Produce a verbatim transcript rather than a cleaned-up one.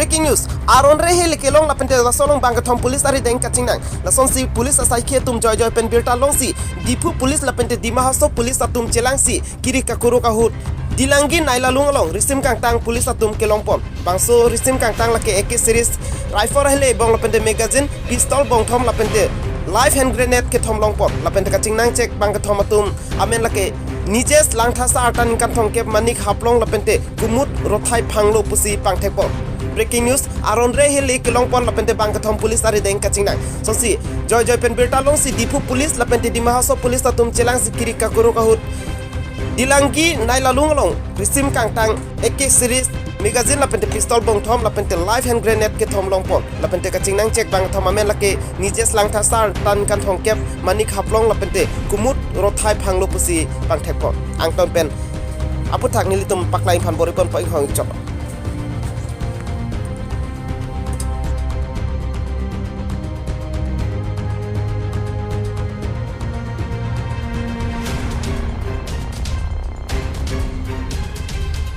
Breaking news. Aron Rehe le kelong lapente laso along bangkethom police arideng kachingnang. Lasonsi police asaikhi atum joijoi pen birta longsi Diphu police lapente Dima Hasao police atum chelangsi kiri kakuruk ahut Dilanggi Neilalung along risim kangtang police atum kelongpon. Bangso risim kangtang lake A K series rifle ahele bong lapente magazine, pistol bongthom lapente live hand grenade kethom longpon. Lapente kachingnang chek bangkethom atum amen lake Nijesh Langthasa arta ningkan thomkep, Manik Haflong lapente Kumud Rothai Phanglo pusi pangthekpon. Breaking news. Aron Rehe le kelongpon lapente bangkethom police arideng kachingnang. Lasonsi joijoi pen birta longsi Diphu police lapente Dima Hasao police atum chelangsi kiri kakuruk ahut Dilanggi Neilalung along risim kangtang A K series magazine lapente pistol bongthom lapente live hand grenade kethom longpon. Lapente kachingnang chek bangkethom amen lake Nijesh Langthasa arta ningkan thomkep, Manik Haflong lapente Kumud Rothai Phanglo pusi pangthekpon. Angton pen aputhak nelitum paklang aphan bor-ipon, pa inghong chok.